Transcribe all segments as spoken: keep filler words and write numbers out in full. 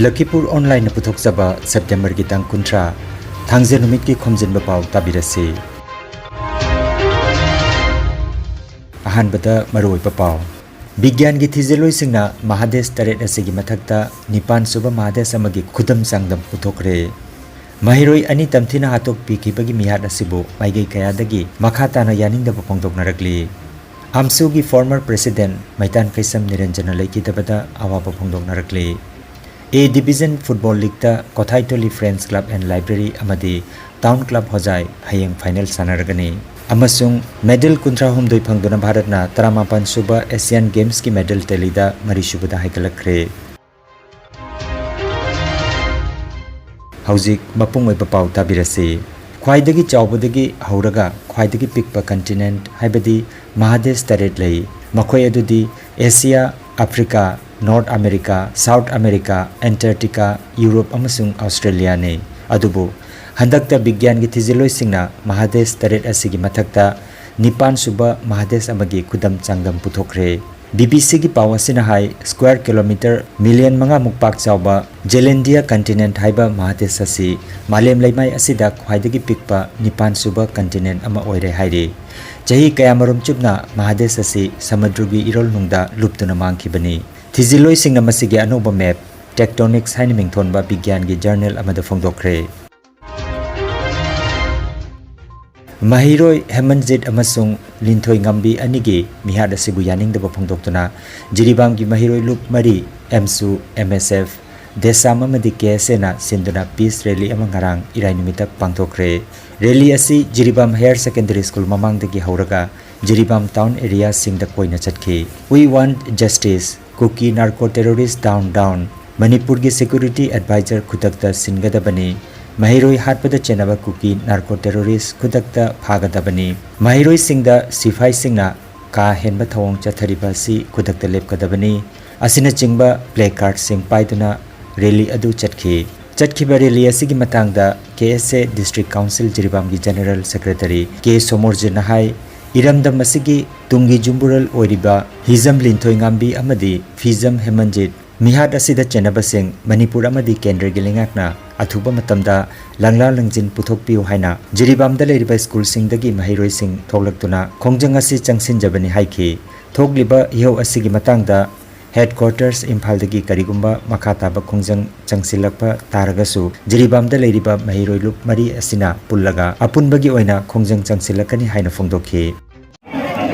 ꯂꯈꯤꯄꯨꯔ ꯑꯣꯟꯂꯥꯏꯟꯅ ꯄꯨꯊꯣꯛꯆꯕ ꯁꯦꯞꯇꯦꯝꯕꯔꯒꯤ ꯇꯥꯡ ꯀꯨꯟꯊ꯭ꯔꯥ, ꯊꯥꯡꯖ ꯅꯨꯃꯤꯠꯀꯤ ꯈꯣꯝꯖꯤꯟꯕ ꯄꯥꯎ ꯇꯥꯕꯤꯔꯁꯤ꯫ ꯑꯍꯥꯟꯕꯗ ꯃꯔꯨꯑꯣꯏꯕ ꯄꯥꯎ꯫ ꯕꯤꯒ꯭ꯌꯥꯟꯒꯤ ꯊꯤꯖꯤꯜꯂꯣꯏꯁꯤꯡꯅ ꯃꯍꯥꯗꯦꯁ ꯇꯔꯦꯠ ꯑꯁꯤꯒꯤ ꯃꯊꯛꯇ ꯅꯤꯄꯥꯟ ꯁꯨꯕ ꯃꯍꯥꯗꯦꯁ ꯑꯃꯒꯤ ꯈꯨꯗꯝ ꯆꯥꯡꯗꯝ ꯄꯨꯊꯣꯛꯈ꯭ꯔꯦ꯫ ꯃꯍꯩꯔꯣꯏ ꯑꯅꯤ ꯇꯝꯊꯤꯅ ꯍꯥꯠꯇꯣꯛꯄꯤꯈꯤꯕꯒꯤ ꯃꯤꯍꯥꯠ ꯑꯁꯤꯕꯨ ꯃꯥꯏꯀꯩ ꯀꯌꯥꯗꯒꯤ ꯃꯈꯥ ꯇꯥꯅ ꯌꯥꯅꯤꯡꯗꯕ ꯐꯣꯡꯗꯣꯛꯅꯔꯛꯂꯤ꯫ ꯑꯝꯁꯨꯒꯤ former president ꯃꯩꯇꯥꯟ ꯀꯩꯁꯝ ꯅꯤꯔꯟꯖꯅ ꯂꯩꯈꯤꯗꯕꯗ ꯑꯋꯥꯕ ꯐꯣꯡꯗꯣꯛꯅꯔꯛꯂꯤ꯫ A Division Football Leagueꯇ ꯀꯣꯊꯥꯏꯇꯣꯂꯤ Friends Club and Library ꯑꯃꯗꯤ Town Club ꯍꯣꯖꯥꯏ ꯍꯌꯦꯡ final ꯁꯥꯟꯅꯔꯒꯅꯤ꯫ ꯑꯃꯁꯨꯡ medal ꯀꯨꯟꯊ꯭ꯔꯥ ꯍꯨꯝꯗꯣꯏ ꯐꯪꯗꯨꯅ ꯚꯥꯔꯠꯅ ꯇꯔꯥꯃꯥꯄꯟ ꯁꯨꯕ Asian Gamesꯀꯤ medal tallyꯗ ꯃꯔꯤꯁꯨꯕꯗ ꯍꯥꯏꯒꯠꯂꯛꯈ꯭ꯔꯦ꯫ ꯍꯧꯖꯤꯛ ꯃꯄꯨꯡ ꯑꯣꯏꯕ ꯄꯥꯎ ꯇꯥꯕꯤꯔꯁꯤ꯫ ꯈ꯭ꯋꯥꯏꯗꯒꯤ ꯆꯥꯎꯕꯗꯒꯤ ꯍꯧꯔꯒ ꯈ꯭ꯋꯥꯏꯗꯒꯤ ꯄꯤꯛꯄ continent ꯍꯥꯏꯕꯗꯤ ꯃꯍꯥꯗꯦꯁ ꯇꯔꯦꯠ ꯂꯩ꯫ ꯃꯈꯣꯏ ꯑꯗꯨꯗꯤ Asia, Africa, North America, South America, Antarctica, Europe ꯑꯃꯁꯨꯡ Australiaꯅꯤ꯫ ꯑꯗꯨꯕꯨ ꯍꯟꯗꯛꯇ ꯕꯤꯒ꯭ꯌꯥꯟꯒꯤ ꯊꯤꯖꯤꯜꯂꯣꯏꯁꯤꯡꯅ ꯃꯍꯥꯗꯦꯁ ꯇꯔꯦꯠ ꯑꯁꯤꯒꯤ ꯃꯊꯛꯇ ꯅꯤꯄꯥꯟ ꯁꯨꯕ ꯃꯍꯥꯗꯦꯁ ꯑꯃꯒꯤ ꯈꯨꯗꯝ ꯆꯥꯡꯗꯝ ꯄꯨꯊꯣꯛꯈ꯭ꯔꯦ꯫ BBCꯒꯤ ꯄꯥꯎ ꯑꯁꯤꯅ ꯍꯥꯏ, square kilometre million ꯃꯉꯥꯃꯨꯛ ꯄꯥꯛ ꯆꯥꯎꯕ Zealandia continent ꯍꯥꯏꯕ ꯃꯍꯥꯗꯦꯁ ꯑꯁꯤ ꯃꯥꯂꯦꯝ ꯂꯩꯃꯥꯏ ꯑꯁꯤꯗ ꯈ꯭ꯋꯥꯏꯗꯒꯤ ꯄꯤꯛꯄ ꯅꯤꯄꯥꯟ ꯁꯨꯕ continent ꯑꯃ ꯑꯣꯏꯔꯦ ꯍꯥꯏꯔꯤ꯫ ꯆꯍꯤ ꯀꯌꯥꯃꯔꯨꯝ ꯆꯨꯞꯅ ꯃꯍꯥꯗꯦꯁ ꯑꯁꯤ ꯁꯃꯨꯗ꯭ꯔꯒꯤ ꯏꯔꯣꯜꯅꯨꯡꯗ ꯂꯨꯞꯇꯨꯅ ꯃꯥꯡꯈꯤꯕꯅꯤ꯫ ꯊꯤꯖꯤꯜꯂꯣꯏꯁꯤꯡꯅ ꯃꯁꯤꯒꯤ ꯑꯅꯧꯕ map, Tectonics ꯍꯥꯏꯅ ꯃꯤꯡꯊꯣꯟꯕ ꯕꯤꯒ꯭ꯌꯥꯟꯒꯤ journal ꯑꯃꯗ ꯐꯣꯡꯗꯣꯛꯈ꯭ꯔꯦ꯫ ꯃꯍꯩꯔꯣꯏ ꯍꯦꯃꯟꯖꯤꯠ ꯑꯃꯁꯨꯡ ꯂꯤꯟꯊꯣꯏ ꯉꯥꯝꯕꯤ ꯑꯅꯤꯒꯤ ꯃꯤꯍꯥꯠ ꯑꯁꯤꯕꯨ ꯌꯥꯅꯤꯡꯗꯕ ꯐꯣꯡꯗꯣꯛꯇꯨꯅ ꯖꯤꯔꯤꯕꯥꯝꯒꯤ ꯃꯍꯩꯔꯣꯏ ꯂꯨꯞ ꯃꯔꯤ, ꯑꯦꯝꯁꯨ, MSF, ꯗꯦꯁꯥꯝ ꯑꯃꯗꯤ KSAꯅ ꯁꯤꯟꯗꯨꯅ peace rally ꯑꯃ ꯉꯔꯥꯡ ꯏꯔꯥꯏ ꯅꯨꯃꯤꯠꯇ ꯄꯥꯡꯊꯣꯛꯈ꯭ꯔꯦ꯫ Rally ꯑꯁꯤ ꯖꯤꯔꯤꯕꯥꯝ Higher Secondary School ꯃꯃꯥꯡꯗꯒꯤ ꯍꯧꯔꯒ ꯖꯤꯔꯤꯕꯥꯝ town areaꯁꯤꯡꯗ ꯀꯣꯏꯅ ꯆꯠꯈꯤ꯫ We want justice, Kuki narco terrorist down down, ꯃꯅꯤꯄꯨꯔꯒꯤ security advisor ꯈꯨꯗꯛꯇ ꯁꯤꯟꯒꯗꯕꯅꯤ, ꯃꯍꯩꯔꯣꯏ ꯍꯥꯠꯄꯗ ꯆꯦꯟꯅꯕ ꯀꯨꯀꯤ narco terrorist ꯈꯨꯗꯛꯇ ꯐꯥꯒꯗꯕꯅꯤ, ꯃꯍꯩꯔꯣꯏꯁꯤꯡꯗ ꯁꯤꯐꯥꯏꯁꯤꯡꯅ ꯀꯥ ꯍꯦꯟꯕ ꯊꯧꯑꯣꯡ ꯆꯠꯊꯔꯤꯕ ꯑꯁꯤ ꯈꯨꯗꯛꯇ ꯂꯦꯞꯀꯗꯕꯅꯤ ꯑꯁꯤꯅꯆꯤꯡꯕ placardꯁꯤꯡ ꯄꯥꯏꯗꯨꯅ rally ꯑꯗꯨ ꯆꯠꯈꯤ꯫ ꯆꯠꯈꯤꯕ rally ꯑꯁꯤꯒꯤ ꯃꯇꯥꯡꯗ KSA District Council ꯖꯤꯔꯤꯕꯥꯝꯒꯤ General Secretary K ꯁꯣꯃꯣꯔꯖꯤꯠꯅ ꯍꯥꯏ, ꯏꯔꯝꯗꯝ ꯑꯁꯤꯒꯤ ꯇꯨꯡꯒꯤ ꯌꯨꯝꯕꯨꯔꯦꯜ ꯑꯣꯏꯔꯤꯕ ꯍꯤꯖꯝ ꯂꯤꯟꯊꯣꯏ ꯉꯥꯝꯕꯤ ꯑꯃꯗꯤ ꯐꯤꯖꯝ ꯍꯦꯃꯟꯖꯤꯠ ꯃꯤꯍꯥꯠ ꯑꯁꯤꯗ ꯆꯦꯟꯅꯕꯁꯤꯡ ꯃꯅꯤꯄꯨꯔ ꯑꯃꯗꯤ ꯀꯦꯟꯗ꯭ꯔꯒꯤ ꯂꯩꯉꯥꯛꯅ ꯑꯊꯨꯕ ꯃꯇꯝꯗ ꯂꯪꯂꯥ ꯂꯪꯖꯤꯟ ꯄꯨꯊꯣꯛꯄꯤꯌꯨ ꯍꯥꯏꯅ ꯖꯤꯔꯤꯕꯥꯝꯗ ꯂꯩꯔꯤꯕ ꯁ꯭ꯀꯨꯜꯁꯤꯡꯗꯒꯤ ꯃꯍꯩꯔꯣꯏꯁꯤꯡ ꯊꯣꯛꯂꯛꯇꯨꯅ ꯈꯣꯡꯖꯪ ꯑꯁꯤ ꯆꯪꯁꯤꯟꯖꯕꯅꯤ ꯍꯥꯏꯈꯤ꯫ ꯊꯣꯛꯂꯤꯕ ꯏꯍꯧ ꯑꯁꯤꯒꯤ ꯃꯇꯥꯡꯗ ꯍꯦꯗꯀ꯭ꯋꯥꯇꯔꯁ ꯏꯝꯐꯥꯜꯗꯒꯤ ꯀꯔꯤꯒꯨꯝꯕ ꯃꯈꯥ ꯇꯥꯕ ꯈꯣꯡꯖꯪ ꯆꯪꯁꯤꯜꯂꯛꯄ ꯇꯥꯔꯒꯁꯨ ꯖꯤꯔꯤꯕꯥꯝꯗ ꯂꯩꯔꯤꯕ ꯃꯍꯩꯔꯣꯏ ꯂꯨꯞ ꯃꯔꯤ ꯑꯁꯤꯅ ꯄꯨꯜꯂꯒ ꯑꯄꯨꯟꯕꯒꯤ ꯑꯣꯏꯅ ꯈꯣꯡꯖꯪ ꯆꯪꯁꯤꯜꯂꯛꯀꯅꯤ ꯍꯥꯏꯅ ꯐꯣꯡꯗꯣꯛꯈꯤ꯫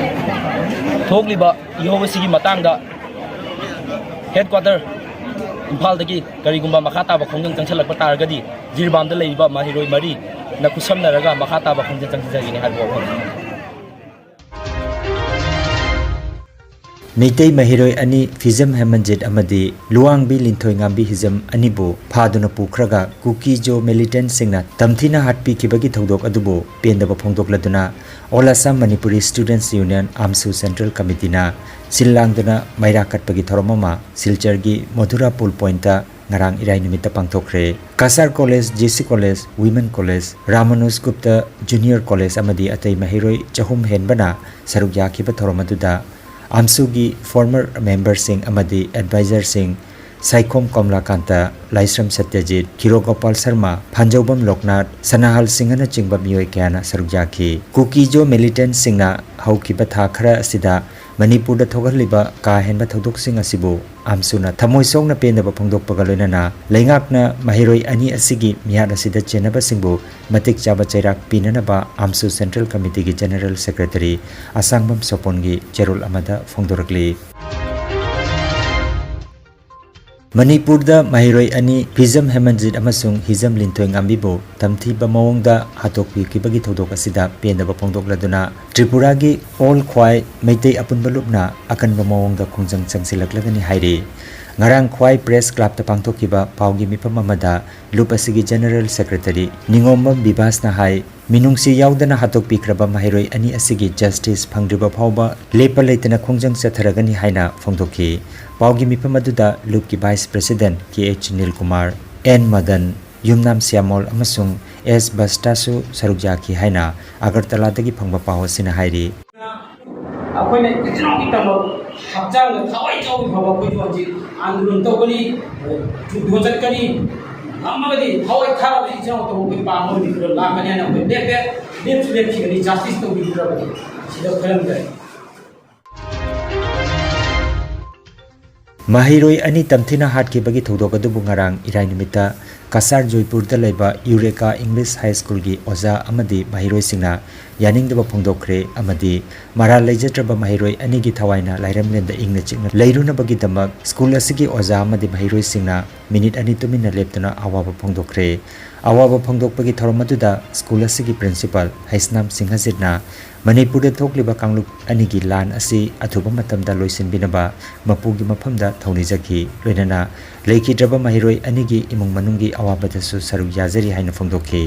ꯊꯣꯛꯂꯤꯕ ꯏꯍꯧ ꯑꯁꯤꯒꯤ ꯃꯇꯥꯡꯗ ꯍꯦꯗꯀ꯭ꯋꯥꯇꯔ ꯏꯝꯐꯥꯜꯗꯒꯤ ꯀꯔꯤꯒꯨꯝꯕ ꯃꯈꯥ ꯇꯥꯕ ꯈꯣꯡꯖꯪ ꯆꯪꯁꯤꯜꯂꯛꯄ ꯇꯥꯔꯒꯗꯤ ꯖꯤꯔꯤꯕꯥꯝꯗ ꯂꯩꯔꯤꯕ ꯃꯍꯩꯔꯣꯏ ꯃꯔꯤꯅ ꯈꯨꯠꯁꯝꯅꯔꯒ ꯃꯈꯥ ꯇꯥꯕ ꯈꯣꯡꯖꯪ ꯆꯪꯁꯤꯟꯖꯒꯅꯤ ꯍꯥꯏꯕ ꯋꯥꯐꯝ꯫ ꯃꯩꯇꯩ ꯃꯍꯩꯔꯣꯏ ꯑꯅꯤ ꯐꯤꯖꯝ ꯍꯦꯃꯟꯖꯤꯠ ꯑꯃꯗꯤ ꯂꯨꯋꯥꯡꯕꯤ ꯂꯤꯟꯊꯣꯏꯉꯥꯝꯕꯤ ꯍꯤꯖꯝ ꯑꯅꯤꯕꯨ ꯐꯥꯗꯨꯅ ꯄꯨꯈ꯭ꯔꯒ ꯀꯨꯀꯤ ꯖꯣ ꯃꯤꯂꯤꯇꯦꯟꯠꯁꯤꯡꯅ ꯇꯝꯊꯤꯅ ꯍꯥꯠꯄꯤꯈꯤꯕꯒꯤ ꯊꯧꯗꯣꯛ ꯑꯗꯨꯕꯨ ꯄꯦꯟꯗꯕ ꯐꯣꯡꯗꯣꯛꯂꯗꯨꯅ All Assam Manipuri Students Union, ꯑꯥꯝꯁꯨ Central Committeeꯅ ꯁꯤꯜ ꯂꯥꯡꯗꯨꯅ ꯃꯩꯔꯥ ꯀꯠꯄꯒꯤ ꯊꯧꯔꯝ ꯑꯃ ꯁꯤꯜꯆꯔꯒꯤ ꯃꯣꯙꯨꯔꯥ ꯄꯨꯜ ꯄꯣꯏꯟꯠꯇ ꯉꯔꯥꯡ ꯏꯔꯥꯏ ꯅꯨꯃꯤꯠꯇ ꯄꯥꯡꯊꯣꯛꯈ꯭ꯔꯦ꯫ Cachar college, G C college, women college, Ramanuj Gupta junior college ꯑꯃꯗꯤ ꯑꯇꯩ ꯃꯍꯩꯔꯣꯏ ꯆꯍꯨꯝ ꯍꯦꯟꯕꯅ ꯁꯔꯨꯛ ꯌꯥꯈꯤꯕ ꯊꯧꯔꯝ ꯑꯗꯨꯗ ꯑꯥꯝꯁꯨꯒꯤ ꯐꯣꯔꯃꯔ ꯃꯦꯝꯕꯔꯁꯤꯡ ꯑꯃꯗꯤ ꯑꯦꯗꯚꯥꯏꯖꯔꯁꯤꯡ ꯁꯥꯏꯈꯣꯝ ꯀꯣꯝꯂꯥꯀꯥꯟꯇ, ꯂꯥꯏꯁ꯭ꯔꯝ ꯁꯇ꯭ꯌꯖꯤꯠ, ꯈꯤꯔꯣꯒꯣꯄꯥꯜ ꯁꯔꯃ, ꯐꯥꯟꯖꯧꯕꯝ ꯂꯣꯛꯅꯥꯊ, ꯁꯅꯥꯍꯜ ꯁꯤꯡꯍꯅꯆꯤꯡꯕ ꯃꯤꯑꯣꯏ ꯀꯌꯥꯅ ꯁꯔꯨꯛ ꯌꯥꯈꯤ꯫ ꯀꯨꯀꯤ ꯖꯣ ꯃꯤꯂꯤꯇꯦꯟꯠꯁꯤꯡꯅ ꯍꯧꯈꯤꯕ ꯊꯥ ꯈꯔ ꯑꯁꯤꯗ ꯃꯅꯤꯄꯨꯔꯗ ꯊꯣꯛꯍꯜꯂꯤꯕ ꯀꯥ ꯍꯦꯟꯕ ꯊꯧꯗꯣꯛꯁꯤꯡ ꯑꯁꯤꯕꯨ ꯑꯥꯝꯁꯨꯅ ꯊꯃꯣꯏ ꯁꯣꯛꯅ ꯄꯦꯟꯗꯕ ꯐꯣꯡꯗꯣꯛꯄꯒ ꯂꯣꯏꯅꯅ ꯂꯩꯉꯥꯛꯅ ꯃꯍꯩꯔꯣꯏ ꯑꯅꯤ ꯑꯁꯤꯒꯤ ꯃꯤꯍꯥꯠ ꯑꯁꯤꯗ ꯆꯦꯟꯅꯕꯁꯤꯡꯕꯨ ꯃꯇꯤꯛ ꯆꯥꯕ ꯆꯩꯔꯥꯛ ꯄꯤꯅꯅꯕ ꯑꯥꯝꯁꯨ Central Committeeꯒꯤ General Secretary ꯑꯁꯥꯡꯕꯝ ꯁꯣꯄꯣꯟꯒꯤ ꯆꯦꯔꯣꯜ ꯑꯃꯗ ꯐꯣꯡꯗꯣꯔꯛꯂꯤ꯫ ꯃꯅꯤꯄꯨꯔꯗ ꯃꯍꯩꯔꯣꯏ ꯑꯅꯤ ꯐꯤꯖꯝ ꯍꯦꯃꯟꯖꯤꯠ ꯑꯃꯁꯨꯡ ꯍꯤꯖꯝ ꯂꯤꯟꯊꯣꯏꯉꯥꯝꯕꯤꯕꯨ ꯇꯝꯊꯤꯕ ꯃꯑꯣꯡꯗ ꯍꯥꯠꯇꯣꯛꯄꯤꯈꯤꯕꯒꯤ ꯊꯧꯗꯣꯛ ꯑꯁꯤꯗ ꯄꯦꯟꯗꯕ ꯐꯣꯡꯗꯣꯛꯂꯗꯨꯅ ꯇ꯭ꯔꯤꯄꯨꯔꯥꯒꯤ All Khwai ꯃꯩꯇꯩ ꯑꯄꯨꯟꯕ ꯂꯨꯞꯅ ꯑꯀꯟꯕ ꯃꯑꯣꯡꯗ ꯈꯣꯡꯖꯪ ꯆꯪꯁꯤꯜꯂꯛꯂꯒꯅꯤ ꯍꯥꯏꯔꯤ꯫ ꯉꯔꯥꯡ ꯈ꯭ꯋꯥꯏ ꯄ꯭ꯔꯦꯁ ꯀ꯭ꯂꯕꯇ ꯄꯥꯡꯊꯣꯛꯈꯤꯕ ꯄꯥꯎꯒꯤ ꯃꯤꯐꯝ ꯑꯃꯗ ꯂꯨꯞ ꯑꯁꯤꯒꯤ General Secretary ꯅꯤꯉꯣꯝꯕꯝ ꯕꯤꯕꯥꯁꯅ ꯍꯥꯏ, ꯃꯤꯅꯨꯡꯁꯤ ꯌꯥꯎꯗꯅ ꯍꯥꯠꯇꯣꯛꯄꯤꯈ꯭ꯔꯕ ꯃꯍꯩꯔꯣꯏ ꯑꯅꯤ ꯑꯁꯤꯒꯤ ꯖꯁꯇꯤꯁ ꯐꯪꯗ꯭ꯔꯤꯕ ꯐꯥꯎꯕ ꯂꯦꯞꯄ ꯂꯩꯇꯅ ꯈꯣꯡꯖꯪ ꯆꯠꯊꯔꯒꯅꯤ ꯍꯥꯏꯅ ꯐꯣꯡꯗꯣꯛꯈꯤ꯫ ꯄꯥꯎꯒꯤ ꯃꯤꯐꯝ ꯑꯗꯨꯗ ꯂꯨꯞꯀꯤ vice president K H Nilkumar, N Madan, Yumnam Shyamol ꯑꯃꯁꯨꯡ ꯑꯦꯁ ꯕꯁꯇꯥꯁꯨ ꯁꯔꯨꯛ ꯌꯥꯈꯤ ꯍꯥꯏꯅ ꯑꯒꯔꯇꯂꯥꯗꯒꯤ ꯐꯪꯕ ꯄꯥꯎ ꯑꯁꯤꯅ ꯍꯥꯏꯔꯤ꯫ ꯑꯩꯈꯣꯏꯅ ꯏꯆꯤꯟ ꯏꯅꯥꯎꯒꯤꯗꯃꯛ ꯍꯛꯆꯥꯡꯗ ꯊꯋꯥꯏ ꯌꯥꯎꯕ ꯐꯥꯎꯕ ꯑꯩꯈꯣꯏꯁꯨ ꯍꯧꯖꯤꯛ ꯑꯥꯟꯗꯣꯂꯟ ꯇꯧꯒꯅꯤ, ꯖꯨꯗꯣ ꯆꯠꯀꯅꯤ꯫ ꯉꯝꯃꯒꯗꯤ ꯊꯋꯥꯏ ꯊꯥꯕꯗꯤ ꯏꯆꯤꯟ ꯏꯅꯥꯎ ꯇꯧꯕ ꯑꯩꯈꯣꯏ ꯄꯥꯝꯕ ꯅꯨꯃꯤꯠꯇꯨꯗ ꯂꯥꯛꯀꯅꯤ ꯍꯥꯏꯅ ꯑꯩꯈꯣꯏ ꯂꯦꯞꯄꯦ, ꯂꯦꯞꯁꯨ ꯂꯦꯞꯈꯤꯒꯅꯤ, ꯖꯁꯇꯤꯁ ꯇꯧꯕꯤꯒꯗꯕꯅꯤ꯫ ꯁꯤꯗ ꯈꯣꯏꯔꯝꯖꯔꯤ꯫ ꯃꯍꯩꯔꯣꯏ ꯑꯅꯤ ꯇꯝꯊꯤꯅ ꯍꯥꯠꯈꯤꯕꯒꯤ ꯊꯧꯗꯣꯛ ꯑꯗꯨꯕꯨ ꯉꯔꯥꯡ ꯏꯔꯥꯏ ꯅꯨꯃꯤꯠꯇ ꯀꯁꯥꯔ ꯖꯣꯏꯄꯨꯔꯗ ꯂꯩꯕ ꯌꯨꯔꯦꯀꯥ ꯏꯪꯂꯤꯁ ꯍꯥꯏ ꯁ꯭ꯀꯨꯜꯒꯤ ꯑꯣꯖꯥ ꯑꯃꯗꯤ ꯃꯍꯩꯔꯣꯏꯁꯤꯡꯅ ꯌꯥꯅꯤꯡꯗꯕ ꯐꯣꯡꯗꯣꯛꯈ꯭ꯔꯦ ꯑꯃꯗꯤ ꯃꯔꯥꯜ ꯂꯩꯖꯗ꯭ꯔꯕ ꯃꯍꯩꯔꯣꯏ ꯑꯅꯤꯒꯤ ꯊꯋꯥꯏꯅ ꯂꯥꯏꯔꯦꯝꯂꯦꯟꯗ ꯏꯪꯅ ꯆꯤꯛꯅ ꯂꯩꯔꯨꯅꯕꯒꯤꯗꯃꯛ ꯁ꯭ꯀꯨꯜ ꯑꯁꯤꯒꯤ ꯑꯣꯖꯥ ꯑꯃꯗꯤ ꯃꯍꯩꯔꯣꯏꯁꯤꯡꯅ ꯃꯤꯅꯤꯠ ꯑꯅꯤ ꯇꯨꯃꯤꯟꯅ ꯂꯦꯞꯇꯨꯅ ꯑꯋꯥꯕ ꯐꯣꯡꯗꯣꯛꯈ꯭ꯔꯦ꯫ ꯑꯋꯥꯕ ꯐꯣꯡꯗꯣꯛꯄꯒꯤ ꯊꯧꯔꯝ ꯑꯗꯨꯗ ꯁ꯭ꯀꯨꯜ ꯑꯁꯤꯒꯤ ꯄ꯭ꯔꯤꯟꯁꯤꯄꯥꯜ ꯍꯩꯁꯅꯥꯝ ꯁꯤꯡꯍꯖꯤꯠꯅ ꯃꯅꯤꯄꯨꯔꯗ ꯊꯣꯛꯂꯤꯕ ꯀꯥꯡꯂꯨꯞ ꯑꯅꯤꯒꯤ ꯂꯥꯟ ꯑꯁꯤ ꯑꯊꯨꯕ ꯃꯇꯝꯗ ꯂꯣꯏꯁꯤꯟꯕꯤꯅꯕ ꯃꯄꯨꯒꯤ ꯃꯐꯝꯗ ꯊꯧꯅꯤꯖꯈꯤ꯫ ꯂꯣꯏꯅꯅ ꯂꯩꯈꯤꯗ꯭ꯔꯕ ꯃꯍꯩꯔꯣꯏ ꯑꯅꯤꯒꯤ ꯏꯃꯨꯡ ꯃꯅꯨꯡꯒꯤ ꯑꯋꯥꯕꯗꯁꯨ ꯁꯔꯨꯛ ꯌꯥꯖꯔꯤ ꯍꯥꯏꯅ ꯐꯣꯡꯗꯣꯛꯈꯤ꯫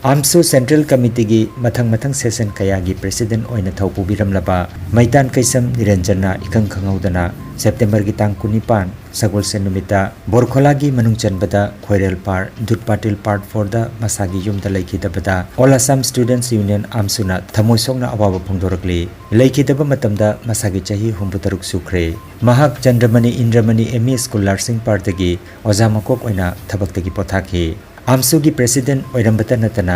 ꯑꯥꯝꯁꯨ ꯁꯦꯟꯇ꯭ꯔꯦꯜ ꯀꯃꯤꯇꯤꯒꯤ ꯃꯊꯪ ꯃꯊꯪ ꯁꯦꯁꯟ ꯀꯌꯥꯒꯤ ꯄ꯭ꯔꯦꯁꯤꯗꯦꯟ ꯑꯣꯏꯅ ꯊꯧ ꯄꯨꯕꯤꯔꯝꯂꯕ ꯃꯩꯇꯥꯟ ꯀꯩꯁꯝ ꯅꯤꯔꯟꯖꯟꯅ ꯏꯈꯪ ꯈꯪꯍꯧꯗꯅ ꯁꯦꯞꯇꯦꯝꯕꯔꯒꯤ ꯇꯥꯡ ꯀꯨꯟꯅꯤꯄꯥꯟ ꯁꯒꯣꯜꯁꯦꯟ ꯅꯨꯃꯤꯠꯇ ꯕꯣꯔꯈꯣꯂꯥꯒꯤ ꯃꯅꯨꯡ ꯆꯟꯕꯗ ꯈꯣꯏꯔꯦꯜ ꯄꯥꯔ ꯗꯨꯠ ꯄꯥꯇꯤꯜ ꯄꯥꯔꯠ ꯐꯣꯔꯗ ꯃꯁꯥꯒꯤ ꯌꯨꯝꯗ ꯂꯩꯈꯤꯗꯕꯗ All Assam Students Union ꯑꯥꯝꯁꯨꯅ ꯊꯃꯣꯏ ꯁꯣꯛꯅ ꯑꯋꯥꯕ ꯐꯣꯡꯗꯣꯔꯛꯂꯤ꯫ ꯂꯩꯈꯤꯗꯕ ꯃꯇꯝꯗ ꯃꯁꯥꯒꯤ ꯆꯍꯤ ꯍꯨꯝꯐꯨ ꯇꯔꯨꯛ ꯁꯨꯈ꯭ꯔꯦ꯫ ꯃꯍꯥꯛ ꯆꯟꯗ꯭ꯔꯃꯅꯤ ꯏꯟꯗ꯭ꯔꯃꯅꯤ ꯑꯦꯝ ꯏ ꯁ꯭ꯀꯨꯜ ꯂꯥꯔꯁꯤꯡ ꯄꯥꯔꯗꯒꯤ ꯑꯣꯖꯥ ꯃꯀꯣꯛ ꯑꯣꯏꯅ ꯊꯕꯛꯇꯒꯤ ꯄꯣꯊꯥꯈꯤ꯫ ꯑꯥꯝꯁꯨꯒꯤ ꯄ꯭ꯔꯦꯁꯤꯗꯦꯟꯠ ꯑꯣꯏꯔꯝꯕꯇ ꯅꯠꯇꯅ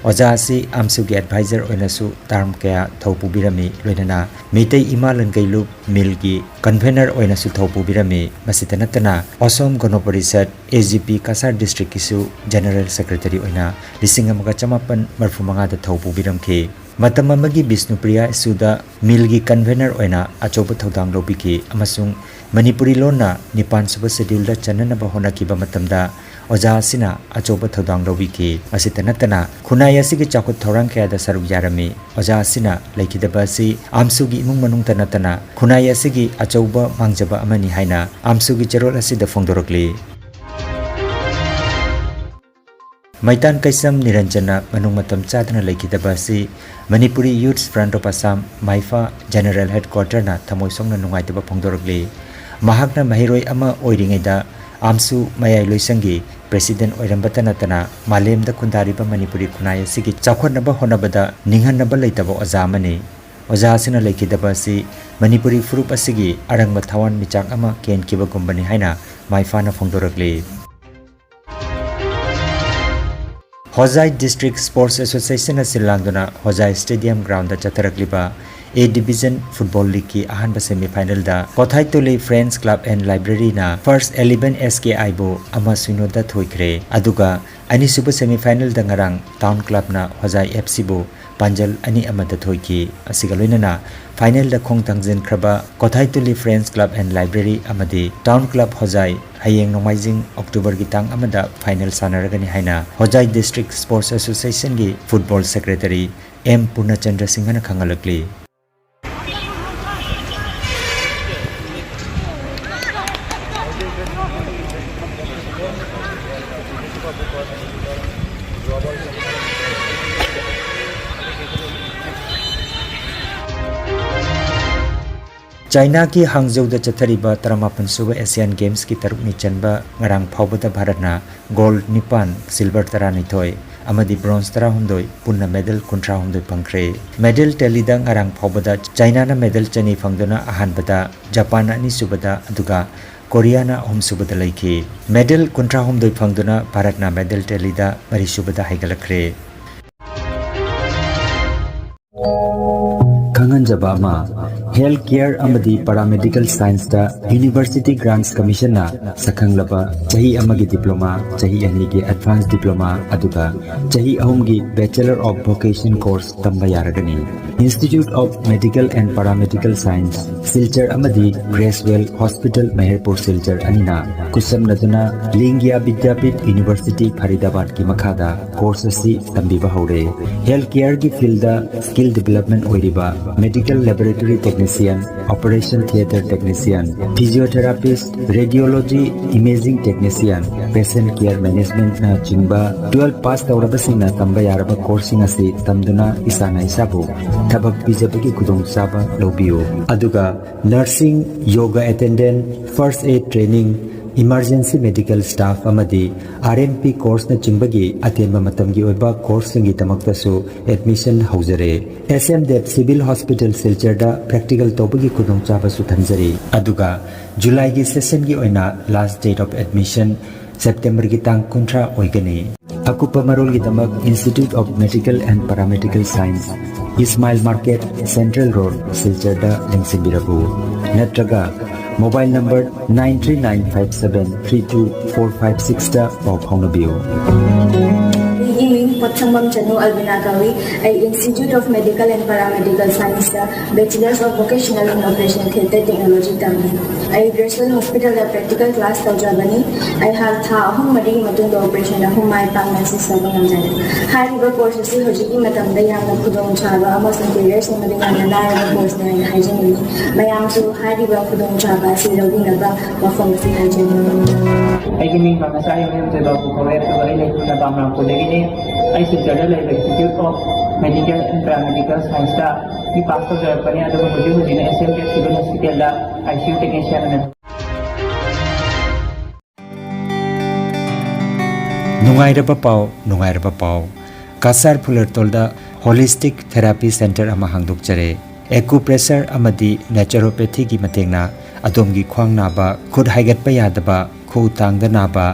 ꯑꯣꯖꯥ ꯑꯁꯤ ꯑꯥꯝꯁꯨꯒꯤ ꯑꯦꯗꯚꯥꯏꯖꯔ ꯑꯣꯏꯅꯁꯨ ꯇꯥꯔꯝ ꯀꯌꯥ ꯊꯧ ꯄꯨꯕꯤꯔꯝꯃꯤ, ꯂꯣꯏꯅꯅ ꯃꯤꯇꯩ ꯏꯃꯥ ꯂꯟꯒꯩꯂꯨꯞ ꯃꯤꯜꯒꯤ ꯀꯟꯚꯦꯅꯔ ꯑꯣꯏꯅꯁꯨ ꯊꯧ ꯄꯨꯕꯤꯔꯝꯃꯤ꯫ ꯃꯁꯤꯇ ꯅꯠꯇꯅ Asom Gana Parishad, A G P Cachar ꯗꯤꯁꯇ꯭ꯔꯤꯛꯀꯤꯁꯨ ꯖꯦꯅꯔꯦꯜ ꯁꯦꯀ꯭ꯔꯦꯇꯔꯤ ꯑꯣꯏꯅ ꯂꯤꯁꯤꯡ ꯑꯃꯒ ꯆꯃꯥꯄꯟ ꯃꯔꯤꯐꯨ ꯃꯉꯥꯗ ꯊꯧ ꯄꯨꯕꯤꯔꯝꯈꯤ꯫ ꯃꯇꯝ ꯑꯃꯒꯤ ꯕꯤꯁꯅꯨꯄ꯭ꯔꯤꯌꯥ ꯏꯁꯨꯗ ꯃꯤꯜꯒꯤ ꯀꯟꯚꯦꯅꯔ ꯑꯣꯏꯅ ꯑꯆꯧꯕ ꯊꯧꯗꯥꯡ ꯂꯧꯕꯤꯈꯤ ꯑꯃꯁꯨꯡ ꯃꯅꯤꯄꯨꯔꯤ ꯂꯣꯟꯅ ꯅꯤꯄꯥꯟ ꯁꯨꯕ ꯁꯦꯗ꯭ꯌꯨꯜꯗ ꯆꯟꯅꯅꯕ ꯍꯣꯠꯅꯈꯤꯕ ꯃꯇꯝꯗ ꯑꯣꯖꯥ ꯑꯁꯤꯅ ꯑꯆꯧꯕ ꯊꯧꯗꯥꯡ ꯂꯧꯕꯤꯈꯤ꯫ ꯃꯁꯤꯇ ꯅꯠꯇꯅ ꯈꯨꯟꯅꯥꯏ ꯑꯁꯤꯒꯤ ꯆꯥꯎꯈꯠ ꯊꯧꯔꯥꯡ ꯀꯌꯥꯗ ꯁꯔꯨꯛ ꯌꯥꯔꯝꯃꯤ꯫ ꯑꯣꯖꯥ ꯑꯁꯤꯅ ꯂꯩꯈꯤꯗꯕ ꯑꯁꯤ ꯑꯥꯝꯁꯨꯒꯤ ꯏꯃꯨꯡ ꯃꯅꯨꯡꯗ ꯅꯠꯇꯅ ꯈꯨꯟꯅꯥꯏ ꯑꯁꯤꯒꯤ ꯑꯆꯧꯕ ꯃꯥꯡꯖꯕ ꯑꯃꯅꯤ ꯍꯥꯏꯅ ꯑꯥꯝꯁꯨꯒꯤ ꯆꯦꯔꯣꯜ ꯑꯁꯤꯗ ꯐꯣꯡꯗꯣꯔꯛꯂꯤ꯫ ꯃꯩꯇꯥꯟ ꯀꯩꯁꯝ ꯅꯤꯔꯟꯖꯟꯅ ꯃꯅꯨꯡ ꯃꯇꯝ ꯆꯥꯗꯅ ꯂꯩꯈꯤꯗꯕ ꯑꯁꯤ Manipuri Youth Front of Assam, MYFA, general ꯍꯦꯗꯀ꯭ꯋꯥꯇꯔꯅ ꯊꯃꯣꯏ ꯁꯣꯛꯅ ꯅꯨꯡꯉꯥꯏꯇꯕ ꯐꯣꯡꯗꯣꯔꯛꯂꯤ꯫ ꯃꯍꯥꯛꯅ ꯃꯍꯩꯔꯣꯏ ꯑꯃ ꯑꯣꯏꯔꯤꯉꯩꯗ ꯑꯥꯝꯁꯨ ꯃꯌꯥꯏ ꯂꯣꯏꯁꯪꯒꯤ ꯄ꯭ꯔꯦꯁꯤꯗꯦꯟ ꯑꯣꯏꯔꯝꯕꯇ ꯅꯠꯇꯅ ꯃꯥꯂꯦꯝꯗ ꯈꯨꯟꯗꯥꯔꯤꯕ ꯃꯅꯤꯄꯨꯔꯤ ꯈꯨꯟꯅꯥꯏ ꯑꯁꯤꯒꯤ ꯆꯥꯎꯈꯠꯅꯕ ꯍꯣꯠꯅꯕꯗ ꯅꯤꯡꯍꯟꯅꯕ ꯂꯩꯇꯕ ꯑꯣꯖꯥ ꯑꯃꯅꯤ꯫ ꯑꯣꯖꯥ ꯑꯁꯤꯅ ꯂꯩꯈꯤꯗꯕ ꯑꯁꯤ ꯃꯅꯤꯄꯨꯔꯤ ꯐꯨꯔꯨꯞ ꯑꯁꯤꯒꯤ ꯑꯔꯪꯕ ꯊꯋꯥꯟꯃꯤꯆꯥꯛ ꯑꯃ ꯀꯦꯟꯈꯤꯕꯒꯨꯝꯕꯅꯤ ꯍꯥꯏꯅ ꯃꯥꯏꯐꯥꯅ ꯐꯣꯡꯗꯣꯔꯛꯂꯤ꯫ ꯍꯣꯖꯥꯏ ꯗꯤꯁꯇ꯭ꯔꯤꯛ ꯁ꯭ꯄꯣꯔꯠꯁ ꯑꯦꯁꯣꯁꯤꯌꯦꯁꯟꯅ ꯁꯤꯜ ꯂꯥꯡꯗꯨꯅ ꯍꯣꯖꯥꯏ ꯁ꯭ꯇꯦꯗꯤꯌꯝ ꯒ꯭ꯔꯥꯎꯟꯗ ꯆꯠꯊꯔꯛꯂꯤꯕ ꯑꯦ ꯗꯤꯕꯤꯖꯟ ꯐꯨꯠꯕꯣꯜ ꯂꯤꯒꯀꯤ ꯑꯍꯥꯟꯕ ꯁꯦꯃꯤꯐꯥꯏꯅꯦꯜꯗ ꯀꯣꯊꯥꯏꯇꯣꯂꯤ ꯐ꯭ꯔꯦꯟꯁ ꯀ꯭ꯂꯕ ꯑꯦꯟ ꯂꯥꯏꯕ꯭ꯔꯦꯔꯤꯅ ꯐꯥꯔꯁ ꯑꯦꯂꯦꯚꯦꯟ ꯑꯦꯁ ꯀꯦ ꯑꯥꯏꯕꯨ ꯑꯃ ꯁꯤꯅꯣꯗ ꯊꯣꯏꯈ꯭ꯔꯦ꯫ ꯑꯗꯨꯒ ꯑꯅꯤꯁꯨꯕ ꯁꯦꯃꯤꯐꯥꯏꯅꯦꯜꯗ ꯉꯔꯥꯡ ꯇꯥꯎꯟ ꯀ꯭ꯂꯕꯅ ꯍꯣꯖꯥꯏ ꯑꯦꯐ ꯁꯤꯕꯨ ꯄꯥꯟꯖꯜ ꯑꯅꯤ ꯑꯃꯗ ꯊꯣꯏꯈꯤ꯫ ꯑꯁꯤꯒ ꯂꯣꯏꯅꯅ ꯐꯥꯏꯅꯦꯜꯗ ꯈꯣꯡ ꯊꯥꯡꯖꯤꯟꯈ꯭ꯔꯕ ꯀꯣꯊꯥꯏꯇꯨꯂꯤ ꯐ꯭ꯔꯦꯟꯁ ꯀ꯭ꯂꯕ ꯑꯦꯟ ꯂꯥꯏꯕ꯭ꯔꯦꯔꯤ ꯑꯃꯗꯤ ꯇꯥꯎꯟ ꯀ꯭ꯂꯕ ꯍꯣꯖꯥꯏ ꯍꯌꯦꯡ ꯅꯣꯡꯃꯥꯏꯖꯤꯡ ꯑꯣꯛꯇꯣꯕꯔꯒꯤ ꯇꯥꯡ ꯑꯃꯗ ꯐꯥꯏꯅꯦꯜ ꯁꯥꯟꯅꯔꯒꯅꯤ ꯍꯥꯏꯅ ꯍꯣꯖꯥꯏ ꯗꯤꯁꯇ꯭ꯔꯤꯛ ꯁ꯭ꯄꯣꯔꯠꯁ ꯑꯦꯁꯣꯁꯤꯌꯦꯁꯟꯒꯤ ꯐꯨꯠꯕꯣꯜ ꯁꯦꯀ꯭ꯔꯦꯇꯔꯤ ꯑꯦꯝ ꯄꯨꯔꯅꯆꯟꯗ꯭ꯔ ꯁꯤꯡꯍꯅ ꯈꯪꯍꯜꯂꯛꯂꯤ꯫ ꯆꯥꯏꯅꯥꯒꯤ ꯍꯥꯡꯖꯧꯗ ꯆꯠꯊꯔꯤꯕ ꯇꯔꯥꯃꯥꯄꯟ ꯁꯨꯕ ꯑꯦꯁꯤꯌꯥꯟ ꯒꯦꯝꯁꯀꯤ ꯇꯔꯨꯛꯅꯤ ꯆꯟꯕ ꯉꯔꯥꯡ ꯐꯥꯎꯕꯗ ꯚꯥꯔꯠꯅ ꯒꯣꯜꯗ ꯅꯤꯄꯥꯟ, ꯁꯤꯜꯚꯔ ꯇꯔꯥꯅꯤꯊꯣꯏ ꯑꯃꯗꯤ ꯕ꯭ꯔꯣꯟꯖ ꯇꯔꯥꯍꯨꯝꯗꯣꯏ, ꯄꯨꯟꯅ ꯃꯦꯗꯜ ꯀꯨꯟꯊ꯭ꯔꯥꯍꯨꯝꯗꯣꯏ ꯐꯪꯈ꯭ꯔꯦ꯫ ꯃꯦꯗꯜ ꯇꯦꯂꯤꯗ ꯉꯔꯥꯡ ꯐꯥꯎꯕꯗ ꯆꯥꯏꯅꯥꯅ ꯃꯦꯗꯜ ꯆꯅꯤ ꯐꯪꯗꯨꯅ ꯑꯍꯥꯟꯕꯗ, ꯖꯄꯥꯟꯅ ꯑꯅꯤꯁꯨꯕꯗ, ꯑꯗꯨꯒ ꯀꯣꯔꯤꯌꯥꯅ ꯑꯍꯨꯝꯁꯨꯕꯗ ꯂꯩꯈꯤ꯫ ꯃꯦꯗꯜ ꯀꯨꯟꯊ꯭ꯔꯥꯍꯨꯝꯗꯣꯏ ꯐꯪꯗꯨꯅ ꯚꯥꯔꯠꯅ ꯃꯦꯗꯜ ꯇꯦꯂꯤꯗ ꯃꯔꯤꯁꯨꯕꯗ ꯍꯥꯏꯒꯠꯂꯛꯈ꯭ꯔꯦ꯫ ꯈꯪꯍꯟꯖꯕ ꯑꯃ, ꯍꯦꯜꯊ ꯀꯦꯌꯔ ꯑꯃꯗꯤ ꯄꯥꯔꯥꯃꯦꯗꯤꯀꯦꯜ ꯁꯥꯏꯟꯁꯇ ꯌꯨꯅꯤꯚꯔꯁꯤꯇꯤ ꯒ꯭ꯔꯥꯟꯠꯁ ꯀꯃꯤꯁꯟꯅ ꯁꯛꯈꯪꯂꯕ ꯆꯍꯤ ꯑꯃꯒꯤ ꯗꯤꯄ꯭ꯂꯣꯃꯥ, ꯆꯍꯤ ꯑꯅꯤꯒꯤ ꯑꯦꯗꯚꯥꯟꯁ ꯗꯤꯄ꯭ꯂꯣꯃꯥ, ꯑꯗꯨꯒ ꯆꯍꯤ ꯑꯍꯨꯝꯒꯤ ꯕꯦꯆꯂꯔ ꯑꯣꯐ ꯚꯣꯀꯦꯁꯟ ꯀꯣꯔꯁ ꯇꯝꯕ ꯌꯥꯔꯒꯅꯤ꯫ Institute of Medical and Paramedical Science, Silchar ꯑꯃꯗꯤ ꯒ꯭ꯔꯦꯁꯋꯦꯜ ꯍꯣꯁꯄꯤꯇꯥꯜ ꯃꯦꯍꯔꯄꯨꯔ ꯁꯤꯜꯆꯔ ꯑꯅꯤꯅ ꯈꯨꯠꯁꯝꯅꯗꯨꯅ ꯂꯤꯡꯒ꯭ꯌꯥ ꯕꯤꯗ꯭ꯌꯥꯄꯤꯊ ꯌꯨꯅꯤꯚꯔꯁꯤꯇꯤ ꯐꯔꯤꯗꯥꯕꯥꯗꯀꯤ ꯃꯈꯥꯗ ꯀꯣꯔꯁ ꯑꯁꯤ ꯇꯝꯕꯤꯕ ꯍꯧꯔꯦ꯫ ꯍꯦꯜꯊ ꯀꯦꯌꯔꯒꯤ ꯐꯤꯜꯗ ꯁ꯭ꯀꯤꯜ ꯗꯤꯚꯦꯂꯞꯃꯦꯟ ꯑꯣꯏꯔꯤꯕ medical laboratory technician, operation theatre technician, physiotherapist, radiology, imaging technician, patient care ꯃꯦꯅꯦꯖꯃꯦꯟꯠꯅꯆꯤꯡꯕ ꯇꯨꯋꯦꯜꯐ ꯄꯥꯁ ꯇꯧꯔꯕꯁꯤꯡꯅ ꯇꯝꯕ ꯌꯥꯔꯕ ꯀꯣꯔꯁꯁꯤꯡ ꯑꯁꯤ ꯇꯝꯗꯨꯅ ꯏꯁꯥꯅ ꯏꯁꯥꯕꯨ ꯊꯕꯛ ꯄꯤꯖꯕꯒꯤ ꯈꯨꯗꯣꯡꯆꯥꯕ ꯂꯧꯕꯤꯌꯨ꯫ ꯑꯗꯨꯒ ꯅꯔꯁꯤꯡ, ꯌꯣꯒꯥ ꯑꯦꯇꯦꯟꯗꯦꯟꯠ, ꯐꯥꯔꯁꯠ ꯑꯦꯗ ꯇ꯭ꯔꯦꯅꯤꯡ, Emergency Medical Staff ꯑꯃꯗꯤ R M P courseꯅꯆꯤꯡꯕꯒꯤ ꯑꯇꯦꯟꯕ ꯃꯇꯝꯒꯤ ꯑꯣꯏꯕ courseꯁꯤꯡꯒꯤꯗꯃꯛꯇꯁꯨ admission ꯍꯧꯖꯔꯦ꯫ S M Dev Civil Hospital ꯁꯤꯜꯆꯔꯗ practical ꯇꯧꯕꯒꯤ ꯈꯨꯗꯣꯡꯆꯥꯕꯁꯨ ꯊꯝꯖꯔꯤ꯫ ꯑꯗꯨꯒ Julyꯒꯤ sessionꯒꯤ ꯑꯣꯏꯅ last date of admission Septemberꯒꯤ ꯇꯥꯡ ꯀꯨꯟꯊ꯭ꯔꯥ ꯑꯣꯏꯒꯅꯤ꯫ ꯑꯀꯨꯞꯄ ꯃꯔꯣꯜꯒꯤꯗꯃꯛ Institute of Medical and Paramedical Science, Ismail Market, Central Road, ꯁꯤꯜꯆꯔꯗ ꯂꯦꯡꯁꯤꯟꯕꯤꯔꯛꯎ꯫ ꯅꯠꯇ꯭ꯔꯒ mobile number nine three nine five seven three two four five sixꯇ ꯄꯥꯎ ꯐꯥꯎꯅꯕꯤꯌꯨ꯫ ꯑꯩꯒꯤ ꯃꯤꯡ ꯄꯣꯠꯁꯪꯕꯝ ꯆꯅꯨ ꯑꯜꯕꯤꯅꯥ ꯀꯧꯏ꯫ ꯑꯩ Institute of Medical and Paramedical Scienceꯇ Bachelors of Vocational in Operation Theatre Technology ꯇꯝꯃꯤ꯫ ꯑꯩ Graceland Hospitalꯗ practical class ꯇꯧꯖꯕꯅꯤ꯫ ꯑꯩꯍꯥꯛ ꯊꯥ ꯑꯍꯨꯝ ꯃꯔꯤꯒꯤ ꯃꯇꯨꯡꯗ operation ꯑꯍꯨꯝ ꯃꯥꯏ ꯄꯥꯛꯅ assist ꯇꯧꯕ ꯉꯝꯖꯔꯦ꯫ ꯍꯥꯏꯔꯤꯕ course ꯑꯁꯤ ꯍꯧꯖꯤꯛꯀꯤ ꯃꯇꯝꯗ ꯌꯥꯝꯅ ꯈꯨꯗꯣꯡꯆꯥꯕ ꯑꯃꯁꯨꯡ career ꯁꯦꯝꯕꯗ ꯌꯥꯝꯅ ꯂꯥꯏꯔꯕ courseꯅꯤ ꯍꯥꯏꯅ ꯍꯥꯏꯖꯅꯤꯡꯏ꯫ ꯃꯌꯥꯝꯁꯨ ꯍꯥꯏꯔꯤꯕ ꯈꯨꯗꯣꯡꯆꯥꯕ ꯑꯁꯤ ꯂꯧꯕꯤꯅꯕ ꯋꯥꯐꯝ ꯑꯁꯤ ꯍꯥꯏꯖꯔꯤ꯫ ꯑꯩꯒꯤ ꯃꯤꯡ ꯃꯉꯥꯆꯥ ꯌꯨꯝꯊꯣꯏꯕ ꯀꯧꯋꯦ, ꯑꯗꯨꯒ ꯑꯩ ꯂꯩꯐꯝꯅ ꯕꯥꯃꯅꯥꯄꯨꯔꯗꯒꯤꯅꯤ꯫ ꯑꯩ ꯁꯤꯜꯆꯔꯗ ꯂꯩꯕ Institute of Medical and Paramedical Scienceꯇ B.Pass ꯇꯧꯖꯔꯛꯄꯅꯤ, ꯑꯗꯨꯒ ꯍꯧꯖꯤꯛ ꯍꯧꯖꯤꯛꯅ S M Dev Civil Hospitalꯗ I C U technician ꯑꯣꯏꯅ ꯅꯨꯡꯉꯥꯏꯔꯕ ꯄꯥꯎ, ꯅꯨꯡꯉꯥꯏꯔꯕ ꯄꯥꯎ꯫ ꯀꯁꯥꯔ ꯐꯨꯂꯔꯇꯣꯜꯗ Holistic Therapy Center ꯑꯃ ꯍꯥꯡꯗꯣꯛꯆꯔꯦ꯫ Acupressure ꯑꯃꯗꯤ naturopathyꯒꯤ ꯃꯇꯦꯡꯅ ꯑꯗꯣꯝꯒꯤ ꯈ꯭ꯋꯥꯡ ꯅꯥꯕ, ꯈꯨꯠ ꯍꯥꯏꯒꯠꯄ ꯌꯥꯗꯕ, ꯈꯨꯎ ꯇꯥꯡꯗ ꯅꯥꯕ,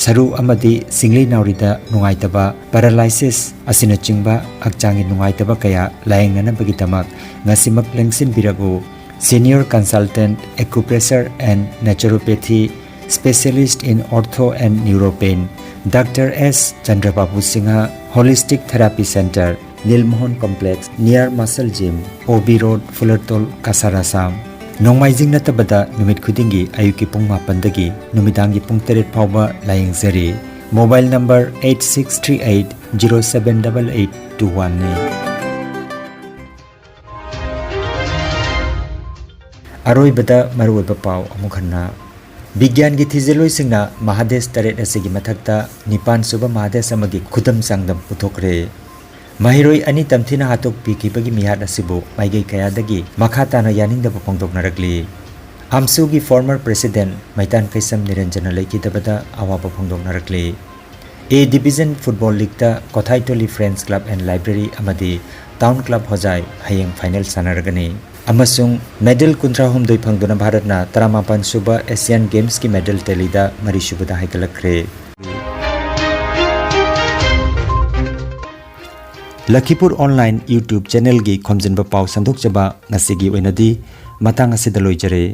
ꯁꯔꯨ ꯑꯃꯗꯤ ꯁꯤꯡꯂꯤ ꯅꯥꯎꯔꯤꯗ ꯅꯨꯡꯉꯥꯏꯇꯕ, paralysis ꯑꯁꯤꯅꯆꯤꯡꯕ ꯍꯛꯆꯥꯡꯒꯤ ꯅꯨꯡꯉꯥꯏꯇꯕ ꯀꯌꯥ ꯂꯥꯌꯦꯡꯅꯅꯕꯒꯤꯗꯃꯛ ꯉꯁꯤꯃꯛ ꯂꯦꯡꯁꯤꯟꯕꯤꯔꯛꯎ꯫ Senior Consultant Acupressure and Naturopathy, Specialist in Ortho and Neuropain, Doctor S ꯆꯟꯗ꯭ꯔꯕꯥꯕꯨ Singh, Holistic Therapy Center, nil Mohan Complex, near Muscle Gym, O B Road, ꯐꯨꯂꯔꯇꯣꯜ, Cachar, Assam. ꯅꯣꯡꯃꯥꯏꯖꯤꯡ ꯅꯠꯇꯕꯗ ꯅꯨꯃꯤꯠ ꯈꯨꯗꯤꯡꯒꯤ ꯑꯌꯨꯛꯀꯤ ꯄꯨꯡ ꯃꯥꯄꯟꯗꯒꯤ ꯅꯨꯃꯤꯗꯥꯡꯒꯤ ꯄꯨꯡ ꯇꯔꯦꯠ ꯐꯥꯎꯕ ꯂꯥꯌꯦꯡꯖꯔꯤ꯫ Mobile number eight six three eight zero seven double eight two oneꯅꯤ꯫ ꯑꯔꯣꯏꯕꯗ ꯃꯔꯨꯑꯣꯏꯕ ꯄꯥꯎ ꯑꯃꯨꯛ ꯍꯟꯅ꯫ ꯕꯤꯒ꯭ꯌꯥꯟꯒꯤ ꯊꯤꯖꯤꯜꯂꯣꯏꯁꯤꯡꯅ ꯃꯍꯥꯗꯦꯁ ꯇꯔꯦꯠ ꯑꯁꯤꯒꯤ ꯃꯊꯛꯇ ꯅꯤꯄꯥꯟ ꯁꯨꯕ ꯃꯍꯥꯗꯦꯁ ꯑꯃꯒꯤ ꯈꯨꯗꯝ ꯆꯥꯡꯗꯝ ꯄꯨꯊꯣꯛꯈ꯭ꯔꯦ꯫ ꯃꯍꯩꯔꯣꯏ ꯑꯅꯤ ꯇꯝꯊꯤꯅ ꯍꯥꯠꯇꯣꯛꯄꯤꯈꯤꯕꯒꯤ ꯃꯤꯍꯥꯠ ꯑꯁꯤꯕꯨ ꯃꯥꯏꯀꯩ ꯀꯌꯥꯗꯒꯤ ꯃꯈꯥ ꯇꯥꯅ ꯌꯥꯅꯤꯡꯗꯕ ꯐꯣꯡꯗꯣꯛꯅꯔꯛꯂꯤ꯫ ꯑꯝꯁꯨꯒꯤ former president ꯃꯩꯇꯥꯟ ꯀꯩꯁꯝ ꯅꯤꯔꯟꯖꯅ ꯂꯩꯈꯤꯗꯕꯗ ꯑꯋꯥꯕ ꯐꯣꯡꯗꯣꯛꯅꯔꯛꯂꯤ꯫ A Division Football Leagueꯇ ꯀꯣꯊꯥꯏꯇꯣꯂꯤ Friends Club and Library ꯑꯃꯗꯤ Town Club ꯍꯣꯖꯥꯏ ꯍꯌꯦꯡ final ꯁꯥꯟꯅꯔꯒꯅꯤ꯫ ꯑꯃꯁꯨꯡ medal ꯀꯨꯟꯊ꯭ꯔꯥ ꯍꯨꯝꯗꯣꯏ ꯐꯪꯗꯨꯅ ꯚꯥꯔꯠꯅ ꯇꯔꯥꯃꯥꯄꯟ ꯁꯨꯕ Asian Gamesꯀꯤ medal tallyꯗ ꯃꯔꯤꯁꯨꯕꯗ ꯍꯥꯏꯒꯠꯂꯛꯈ꯭ꯔꯦ꯫ ꯂꯈꯤꯄꯨꯔ Online YouTube channelꯒꯤ ꯈꯣꯝꯖꯤꯟꯕ ꯄꯥꯎ ꯁꯟꯗꯣꯛꯆꯕ ꯉꯁꯤꯒꯤ ꯑꯣꯏꯅꯗꯤ ꯃꯇꯥꯡ ꯑꯁꯤꯗ ꯂꯣꯏꯖꯔꯦ꯫